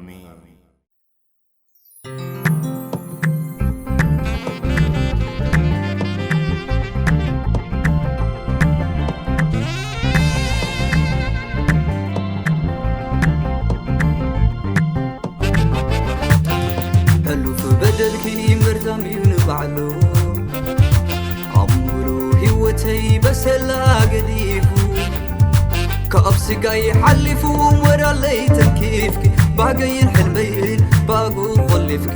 ኣሜን። ሕሉፍ በደልኪ መርዛም እዩ ንባዕሉ፣ ኣብ ሙሉ ህይወተይ በሰላ ገዲፉ፣ ካብ ስጋይ ሓሊፉ ሞራለይ ተንኪፍኪ፣ ባገይን ሕልመይን ባጉ ቆሊፍኪ።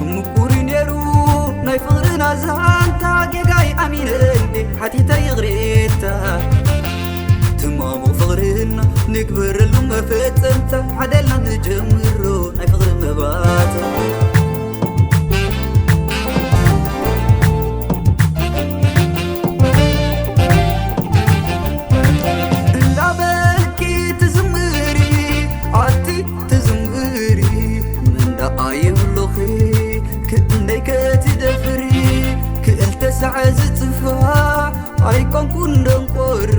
ምቁር ነይሩ ናይ ፍቕርና ዛንታ፣ ጌጋይ ኣሚነ እንዴ ሓቲተ ይቕሬታ። ትማሙ ፍቕርና ንግበረሉ መፈጸምታ፣ ሓደልና ንጀምሮ ናይ ፍቕሪ መባታ። እንዳበልኪ ትዝምሪ፣ ኣቲ ትዝምሪ፣ ምን ደኣ ይብሉኺ፣ ክእንደይ ከትደፍሪ፣ ክልተ ሳዕ ዝጽፋ ኣይኮንኩን ደንቆሮ፣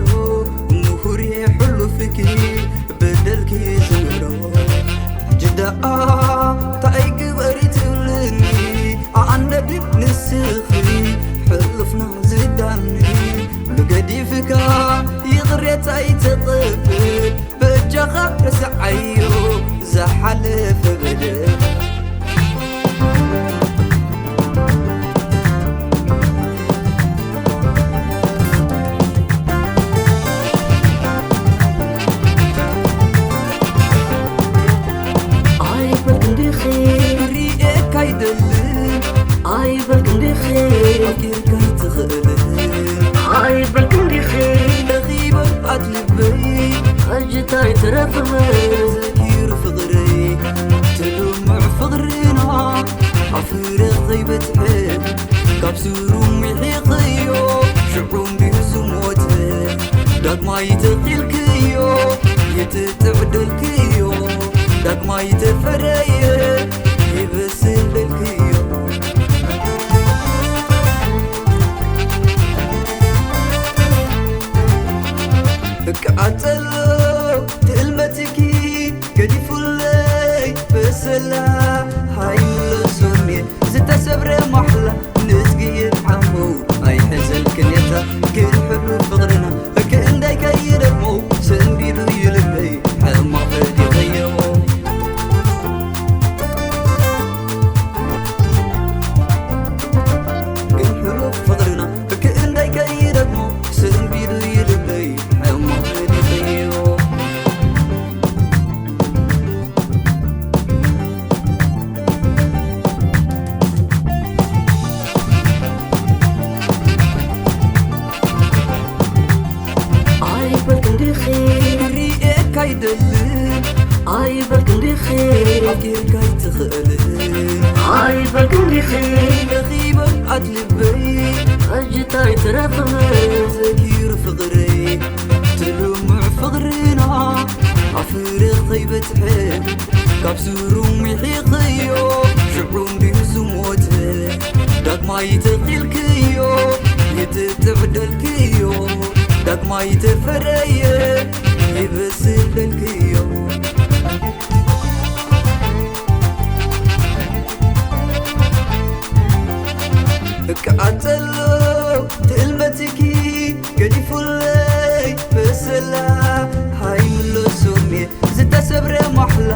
ምሁር ሕሉፍኪ በደልኪ ዝምሮ። ሕጂ ደኣ ታይ ግበሪ ትብልኒ፣ ኣነ ድዩ ንስኺ ሕሉፍና ዝዳኒ፣ ብገዲፍካ ይቕሬታ ይተቐበል፣ በጃኻ ርስዓዮ ዝሓለፈ በደል። ኣይበልክን ዲኺ ሪኤካ ኣይደልን፣ ኣይበልክን ዲኺ ኣፍቂርካ ኣይትኽእልን፣ ኣይበልክን ዲኺ ረኺበ ኣት ልበይ፣ ሕጂ ታይ ተረፈ ዘኪሩ ፍቕረይ፣ ትልምዕ ፍቕርና ኣፍረ ከይበጽሐ፣ ካብ ስሩ ሚሒኽዮ ሽዑ እንዲዩ ዝሞተ። ዳግማይ ተኺልክዮ ይጥጥዕ ደልክዮ፣ ዳግማይ ተፈረየ ይበስል ደልክዮ። እቃጸሎ ትእልመትኪ ገዲፉለይ በሰላ ሃይምለሶሜ፣ ዝተሰብረ ማሕላ ንእዝጊ ይርሓሞ። ኣይሕዘልክን እታ ግን ሕሉፍ ፍቕርና፣ ክንደይ ከይደግሞ ሰንቢዱ እዩ ልበይ ሕማቕ ፈዲኸዮ። ግን ሕሉፍ ፍቕርና ክንደይ ከይደግሞ ሰንቢዱ እዩ ልበይ ሕማቕ ፈዲኸዮ። ኣይበልክን ዲኺ ሪኤካ ኣይደልን፣ ኣይበልክን ዲኺ ኣፍቂርካ ኣይትኽእልን፣ ኣይበልክን ዲኺ ረኺበ ኣት ልበይ፣ ሕጂ ታይ ተረፈ ዘኪሩ ፍቕረይ፣ ትልምዕ ፍቕርና ኣፍረ ከይበጽሐ፣ ካብ ስሩ ሚሒኽዮ ሽዑ እንዲዩ ዝሞተ። ዳግማይ ተኺልክዮ ይጥጥዕ ደልክዮ፣ ዳግማይ ተፈረየ ይበስል ደልክዮ። እቃጸሎ ትእልመትኪ ገዲፉለይ በሰላ ሃይምለሶሜ፣ ዝተሰብረ ማሕላ